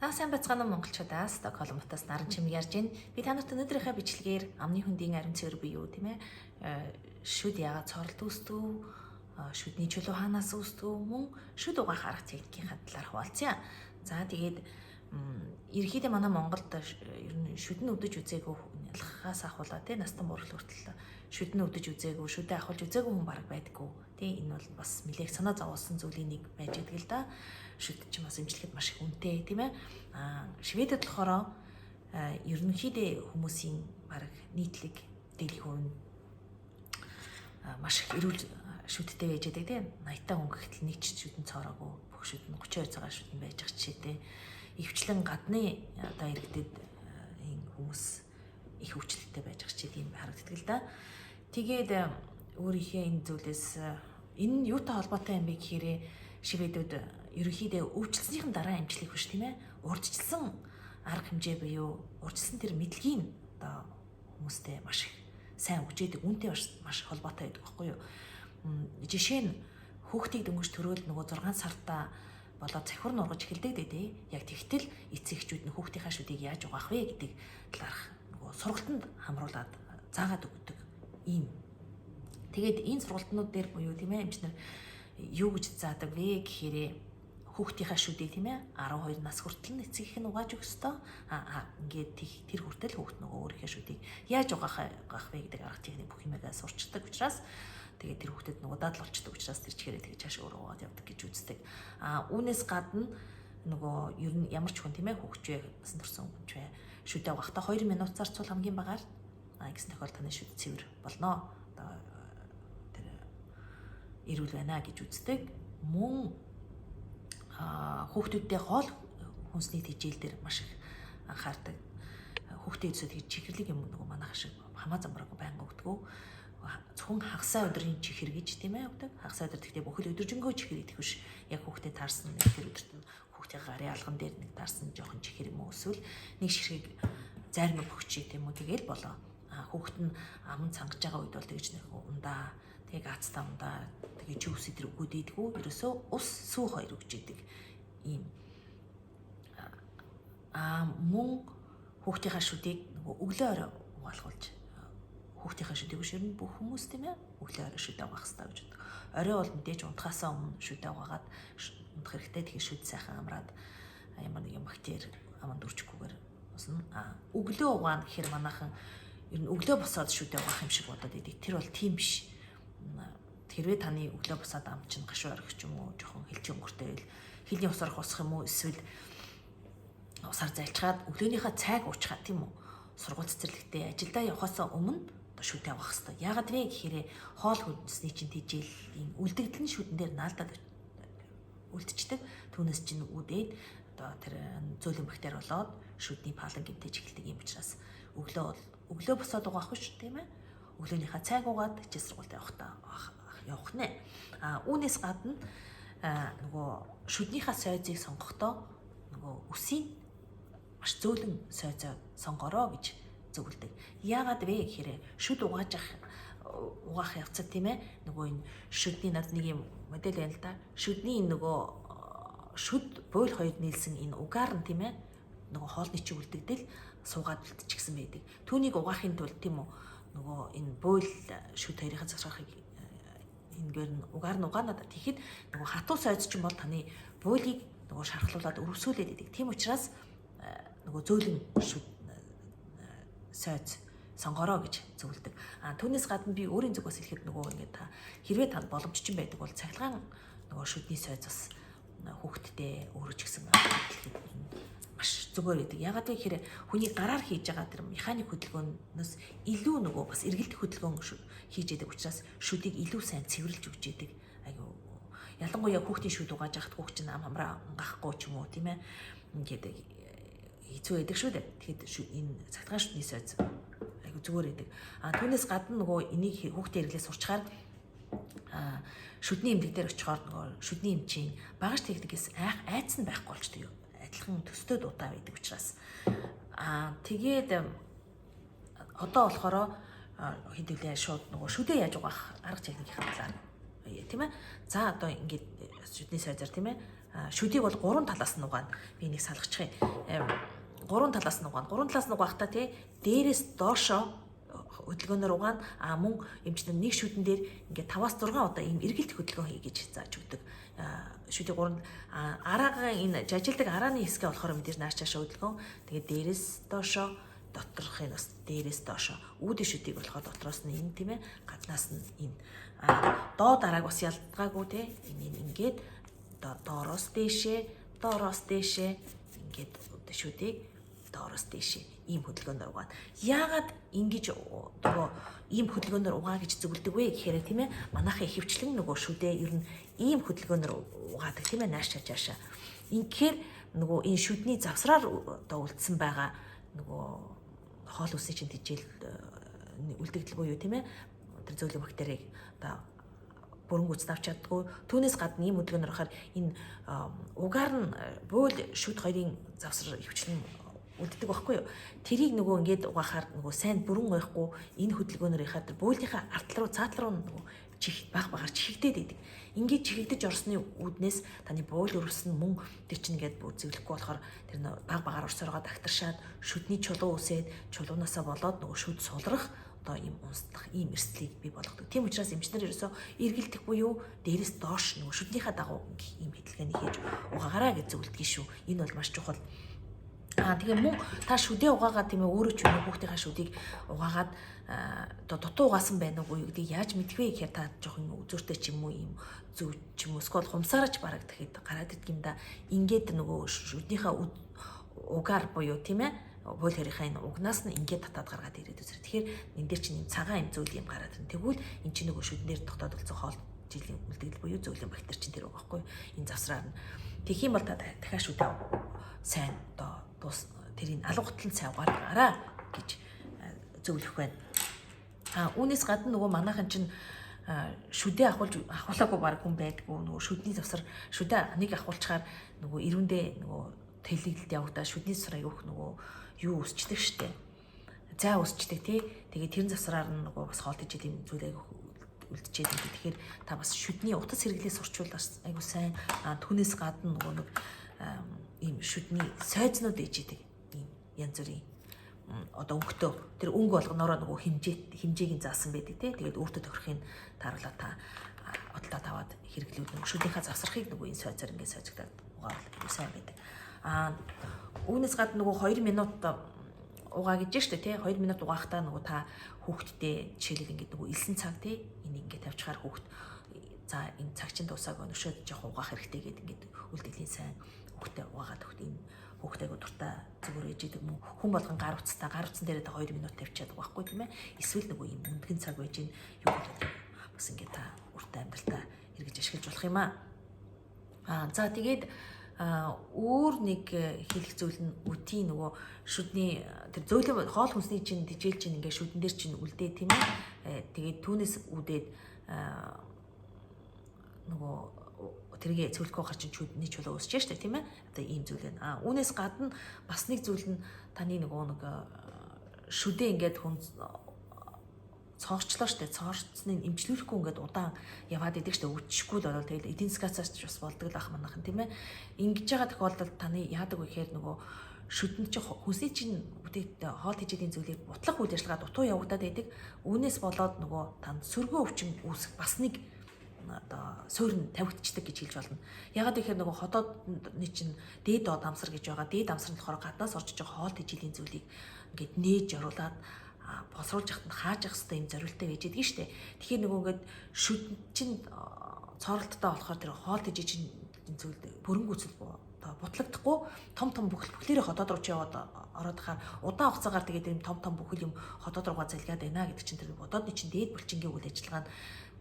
Та сайн байцгаана уу монголчуудаа. Стокгольм хотоос Наран чим ярьж байна. Би та нарт өнөөдрийнхөө бичлэгээр амны хөндийн ариун цэвэр буюу тийм шүд яагаад цоролт үүсдэг, шүдний чөлөө хаанаас үүсдэг, мөн шүд угаах арга техникийн талаар хуваалцъя. За тэгээд ерөнхийдөө манай Монголд ер нь шүдэн үдэж үзээгүй ялхаас ахуулаа тий настан буурал хүртэл шүдэн үдэж үзээгүй, шүдэ ахуулж үзээгүй хүн бараг байдаггүй. Тий энэ бол бас нэлээх санаа зовоосон зүйлийн нэг байж идэг л да. Шүд чинь бас эмчлэхэд маш их үнэтэй тийм ээ. Аа Шведэд болохоор ерөнхийдөө хүмүүсийн бараг нийтлэг дийлэх хувь нь маш их эрүүл шүдтэй байж байдаг тийм. 80 та хүн гэхтэл нэг ч шүдэн цоороогүй, бүх шүд нь 32 цагаан шүдэн байж байгаа жишээтэй. Ихэвчлэн гадны одоо иргэдэд энэ хүмүүс их өвчлөлттэй байж байгаа жишээ тийм харагддаг л да. Тэгээд өөрийнхөө энэ зүйлээс энэ нь юутай холбоотой юм бэ гэхээр шивэдүүд ерөнхийдөө өвчлснийхэн дараа эмчлэх биш тийм ээ. Урьдчилсан арга хэмжээ буюу урьдчилсан тэр мэдлэгийн одоо хүмүүстэй маш их сайн өгч яадаг, үнтэй маш холбоотой байдаг байхгүй юу. Жишээ нь хүүхдийг дөнгөж төрөөл нөгөө 6 сартаа болоод цахиур нургаж эхэлдэг дээ тий. Яг тэгтэл эцэг эхчүүд нь хүүхдийнхаа шүдийг яаж угаах вэ гэдэг талаарх нөгөө сургалтанд хамруулад заагаад өгдөг ийм. Тэгээд энэ сургалтнууд дээр буюу тийм ээ эмчнэр юу гэж заадаг вэ гэхээр хүүхдийнхаа шүдийг тийм ээ 12 нас хүртэл нь эцэг эх нь угааж өгөх ёстой. Аа ингээд тэр хүртэл хүүхд нөгөө өөрийнхөө шүдийг яаж угаах вэ гэдэг арга техник бүх юмгаа сурчдаг учраас тэгээд тэр хүүхдэд нөгөө дадал болчдөг учраас тэр чигээрээ тэгж чааш өөрөө угаад явдаг гэж үздэг. Аа үүнээс гадна нөгөө ер нь ямар ч хүн тийм ээ хүүхчвэ насан турсан хүнчвэ шүдээ угахдаа 2 минут зарцуул хамгийн багаар гэсэн тохиолдолд таны шүд цэвэр болно. Одоо тэр эрүүл байна гэж үздэг. Мөн хүүхдүүдтэй хоол хүнсний тэжээл дээр маш их анхаардаг. Хүүхдээ өсөд хийж чихэрлэг юм нөгөө манайх шиг хамаа замраагүй байнга өгдөг. Зөвхөн хагасаа өдрийн чихэр гэж тийм ээ өгдөг. Хагасаа өдөр гэхдээ бүхэл өдөржингөө чихэр идэх биш. Яг хүүхдээ таарсан нэг тэр өдөрт нь хүүхдийн гарын алган дээр нэг таарсан жоохон чихэр юм уу эсвэл нэг ширхэг зарим бөхчий тийм үү тэгэл болоо. Хүүхд нь ам цангаж байгаа үед бол тэгж нэг ундаа тэг ацтаа ундаа тэгээ жүүс өдр өгөөд идэггүй. Ерөөсөө ус сүү хоёр өгч идэг ийм. Мөн хүүхдийнхаа шүдийг нөгөө өглөө орой угаалгуулж хүүхдийнхаа шүдийг биш ер нь бүх хүмүүс тийм ээ өглөө орой шүдээ угаах хэрэгтэй гэж боддог. Орой бол мэдээж унтахаасаа өмнө шүдээ угаагаад унтах хэрэгтэй. Тэгэхээр шүд сайхан амраад ямар нэгэн бактери аманд үрчихгүйгээр усна. Өглөө угаана гэхээр манайхан ер нь өглөө босоод шүдээ угаах юм шиг бодоод идэг. Тэр бол тийм биш. Хэрвээ таны өглөө босоод ам чинь гашуу орох ч юм уу, жоохон хилчийн өнгөртэй байвал хилний ус орох усах юм уу эсвэл усаар залчгаад өглөөнийхөө цайг уучхаа тийм үү. Сургууль цэцэрлэгтээ ажилдаа явахаас өмнө одоо шүдээ угаах хэрэгтэй. Яагаад вэ гэхээр хоол хүнсний чинь тэжээлийн үлдэгдэл нь шүдэн дээр наалдаад үлдчихдэг. Түүнээс чинь үдээд одоо тэр зөөлөн бактери болоод шүдний палан гэмтэж эхэлдэг юм учраас өглөө босоод угаах биш тийм ээ. Өглөөнийхөө цайг угаад хичээл сургуульд явахдаа явах нэ. Үүнээс гадна нөгөө шүднийхээ сойзыг сонгохдоо нөгөө үсийн маш зөөлөн сойзоо сонгороо гэж зөвлөдөг. Яагаад вэ гэхээр шүд угаах явцад тийм ээ нөгөө энэ шүдний над нэг юм модель байна л да. Шүдний нөгөө шүд буйл хоёр нийлсэн энэ угаар нь тийм ээ нөгөө хоолны чи үлдэгдэл суугаад үлдчихсэн байдаг. Түүнийг угаахын тулд тийм үү нөгөө энэ буйл шүд хоёрын засвархыг энгээр нь угаар нь угаанаад тэгэхэд нөгөө хатуу сойз чинь бол таны буйлыг нөгөө шархлуулад өрөвсүүлээд идэг. Тийм учраас нөгөө зөөлөн шүд сойз сонгороо гэж зөвлөдөг. Түүнээс гадна би өөрийн зүгээс хэлэхэд нөгөө ингээд та хэрвээ танд боломж чинь байдаг бол цахилгаан нөгөө шүдний сойз бас хүүхдтэй өөрөө ч гэсэн хэлэхэд маш зүгээр байдаг. Яагаад вэ гэхээр хүний гараар хийж байгаа тэр механик хөдөлгөөнөөс илүү нөгөө бас эргэлдэх хөдөлгөөн хийж яадаг учраас шүдийг илүү сайн цэвэрлж өгч яадаг. Айгу ялангуяа хүүхдийн шүд угааж яхад хүүхд чинь ам хамраа ангахгүй ч юм уу тийм ээ. Ингээд хэцүү байдаг шүү дээ. Тэгэхэд энэ цахилгаан шүдний сойз айгу зүгээр байдаг. Түүнээс гадна нөгөө энийг хүүхдийн хэрэглээ сурчхаар шүдний эмнэлэг дээр очихоор нөгөө шүдний эмчийн багаж техникээс айц нь байхгүй болчдөг юм. Адилхан төстэй дуутай байдаг учраас. Тэгээд одоо болохоор хэдүүлээ шууд нөгөө шүдээ яаж угаах арга техникийн талаар тийм ээ. За одоо ингээд шүдний сойзоор тийм ээ Шүдийг бол гурван талаас нь угаана. Би нэг салгачих юм. Гурван талаас нь угаана. Гурван талаас нь угаахтаа тий дээрээс доошоо хөдөлгөөнөөр угаана. А мөн эмчнэр нэг шүдэн дээр ингээд 5-аас 6 удаа ийм эргэлт хөдөлгөөн хий гэж зааж өгдөг. Шүдийг гурван араагаа энэ жажилдаг арааны хэсгээ болохоор мэдээж нааш цаашаа хөдөлгөөн. Тэгээд дээрээс доошоо, доторхыг бас дээрээс доошоо. Үүдэн шүдийг болохоор дотроос нь энэ тийм ээ, гаднаас нь энэ. А доод арааг бас ялдгаагүй тий. Энэ ингээд доороос дээшээ, доороос дээшээ ингээд шүдийг доороос дээшээ ийм хөдөлгөөнөөр угаана. Яагаад ингэж нөгөө ийм хөдөлгөөнөөр угаа гэж зөвлөдөг вэ гэхээр тийм ээ, манайхын ихэвчлэн нөгөө шүдээ ер нь ийм хөдөлгөөнөөр угаадаг тийм ээ, нааш чаашаа. Ингэхээр нөгөө энэ шүдний завсраар одоо үлдсэн байгаа нөгөө хоол хүнсний чинь тэжээл үлдэгдэл буюу тийм ээ, тэр зөөлөн бактерийг одоо бүрэн гүйцэд авч чаддгүй. Түүнээс гадна ийм хөдөлгөөнөөр орохоор энэ угаар нь буйл шүд хоёрын завсар ихэвчлэн үлддэг байхгүй юу? Тэрийг нөгөө ингээд угаахаар нөгөө сайн бүрэн ойхгүй энэ хөдөлгөөнөөр яхаар тэр буйлынхаа артал руу цаатал руу нөгөө чих баг багаар чихэгдээд идэг. Ингээд чихэгдэж орсны үүднээс таны буйл өрөвсөн мөн тэр чинь ингээд бүр зэвлэхгүй болохоор тэр баг багаар орсороо дагтаршаад шүдний чулуу үсээд чулуунаасаа болоод нөгөө шүд сулрах одоо ийм унслах ийм эрсдлийг бий болгодог. Тийм учраас эмчнэр ерөөсөө эргэлдэх буюу дээрээс доош нөгөө шүднийхээ дагуу ийм хөдөлгөөнийг хийж угаагаарай гэж зөвлөдөг шүү. Энэ бол маш чухал. Аа тэгээ мөн та шүдээ угаагаад тийм ээ өөрөө ч юм уу хүүхдийнхаа шүдийг угаагаад одоо дутуу угаасан байна уугүй гэдгийг яаж мэдэх вэ гэхээр та жоохон үзүүртэй ч юм уу ийм зөв ч юм уу эсвэл хумсаараач бараг тэгэхэд гараад идэх юм да. Ингээд нөгөө шүднийхээ угаар буюу тийм ээ буйл хэрийнхаа энэ угнаас нь ингээд татаад гаргаад ирээд үзэр. Тэгэхээр энэ дээр чинь цагаан юм зүйл юм гараад ирнэ. Тэгвэл эн чинь нөгөө шүдэн дээр тогтоод үлдсэн хоол жилийн үлдэгдэл буюу зөөлөн бактери чинь тэр байгаа байхгүй юу? Энэ завсраар нь. Тэгэх юм бол та дахиад шүдээ сайн одоо дуус тэрийг алга гутлан сайн угаараа гэж зөвлөх байна. А үүнээс гадна нөгөө манайхан чинь шүдээ ахуулаагүй баг хүн байдгүй. Нөгөө шүдний завсар шүдээ нэг ахуулчаар нөгөө ирүүндээ нөгөө тэлэглэлд явагдаа шүдний завсар аяух нөгөө юу өсчдөг штэ. Зай өсчдөг тий. Тэгээ тэрэн завсраар нь нөгөө бас хоол тэжээл юм зүйл аяух үлдчихэд байдаг. Тэгэхээр та бас шүдний утас хэрэглээ сурчвал бас аягүй сайн. А түүнээс гадна нөгөө нэг ийм шүдний сойзнууд ээжидэг ийм янз бүрийн одоо өнгөтөө тэр өнгө болгоноороо нөгөө хэмжээг нь заасан байдаг тий. Тэгээд өөртөө тохирохыг тааруулаад та бодолтой таваад хэрэглүүл нөгөө шүднийхээ завсрахыг нөгөө энэ сойцоор ингээд сойцогдоод угаавал аягүй сайн байдаг. А үүнээс гадна нөгөө 2 минут угаа гэж штэ тий. 2 минут угаахтаа нөгөө та хүүхдтэй жишээлбэл ингээд нөгөө элсэн цаг тий. Энийг ингээд тавьчихаар хүүхд за энэ цаг чинь дуусаагүй өшөөд жоох угаах хэрэгтэй гэд ингээд үлдэлийн сайн хүүхдээ угаагаад өгт энэ хүүхд айгу дуртай зүгээр ээж идэг мөн хүн болгон гар утастай гар утсан дээрээ 2 минут тавьчаад угаахгүй тийм ээ. Эсвэл нөгөө юм өндгөн цаг байж ин юу гэдэг бас ингээд та урт амьдралтаа эргэж ашиглаж болох юм аа. Аа за тэгээд өөр нэг хэлэх зүйл нь үтийн нөгөө шүдний тэр зөөлөн хоол хүнсний чинь тэжээл чинь ингээд шүдэн дээр чинь үлдээ тийм ээ. Тэгээд түүнээс үүдээд нөгөө тэргээ цэвэрлэхгүй хар чинь шүдний чулуу өсөж штэ тийм ээ. Одоо ийм зүйл байна. А үүнээс гадна бас нэг зүйл нь таны нөгөө нэг шүдээ ингээд хүн цоорчлоо штэ. Цоорцсныг эмчлүүлэхгүй ингээд удаан яваад идэг штэ. Өвчшгүй л болол тэгэл эдийн засгаас ч бас болдог л ах манайхан тийм ээ. Ингэж байгаа тохиолдолд таны яадаг вэ гэхээр нөгөө шүдэнд чи хүнсний чинь бүтээгт хоол тэжээлийн зүйлийг бутлах үйл ажиллагаа дутуу явагдаад байдаг. Үүнээс болоод нөгөө танд сөргөн өвчин үүсэх бас нэг одоо суурь нь тавигдчихдаг гэж хэлж болно. Ягаад гэхээр нөгөө ходоодны чинь дээд доод амсар гэж байгаа. Дээд амсар нь болохоор гаднаас орж иж байгаа хоол тэжээлийн зүйлийг ингээд нээж оруулаад боловсруулж яхад нь хааж явах хэрэгтэй юм зориултаа байж идэг штэ. Тэгэхээр нөгөө ингээд шүд чинь цооролттой болохоор тэр хоол тэжээ чинь зүйл бүрэн гүйцэл одоо бутлагдахгүй том том бүхэл бүхлээрээ ходоод руу чи яваад ороод хахаар удаан хугацаагаар тэгээд юм том том бүхэл юм ходоод руугаа залгаад байна гэдэг чинь тэр бодоодны чинь дээд булчингийн үйл ажиллагаа нь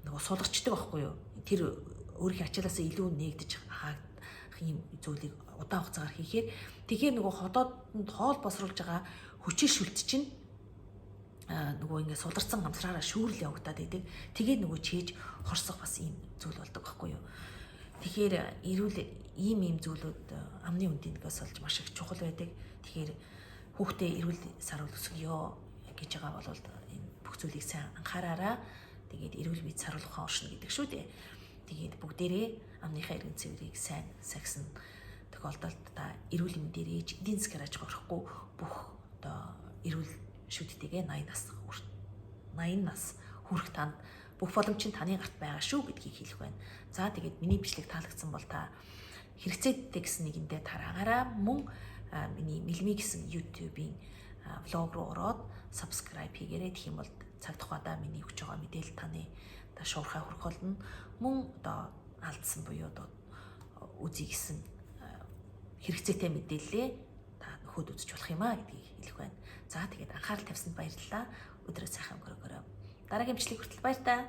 нөгөө сулгарчдаг байхгүй юу? Тэр өөрийнхөө ачаалаасаа илүү нээгдэж хаагдах юм зүйлийг удаан хугацаагаар хийхээр тэгэхээр нөгөө ходоодонд хоол босруулж байгаа хүчил шүлт чинь нөгөө ингээд суларсан гамсраараа шүүрэл явагдаад идэг. Тэгээд нөгөө чийж хорсох бас ийм зүйл болдог байхгүй юу? Тэгэхээр эрүүл ийм зүйлүүд амны үндингээс олж маш их чухал байдаг. Тэгэхээр хүүхдээ эрүүл саруул өсгөё гэж байгаа бол энэ бүх зүйлийг сайн анхаараарай. Тэгээд эрүүл мэнд саруул ухаан оршино гэдэг шүү дээ. Тэгээд бүгдээрээ Амныхаа эргэн цэврийг сайн сахисан тохиолдолд та эрүүл мэндээр ээж эдийн засгаар аж ахуйрахгүй бүх одоо эрүүл шүдтэйгээ 80 нас хүрэх танд бүх боломж нь таны гарт байгаа шүү гэдгийг хэлэх байна. За, тэгээд миний бичлэг таалагдсан бол та хэрэгцээтэй гэсэн нэгэндээ тараагаараа, мөн миний Милми гэсэн YouTube-ийн vlog руу ороод subscribe хийгээрэй. Тэгэх юм бол цаг тухайдаа миний өгч байгаа мэдээлэл таны одоо шуурхай хүрэх болно. Мөн одоо алдсан буюу одоо үзье гэсэн хэрэгцээтэй мэдээллээ та нөхөд үзэж болох юм а гэдгийг хэлэх байна. За, тэгээд анхаарал тавьсанд баярлалаа. Өдрөө сайхан өнгөрөөгөөрэй. Дараагийн бичлэг хүртэл баяр та.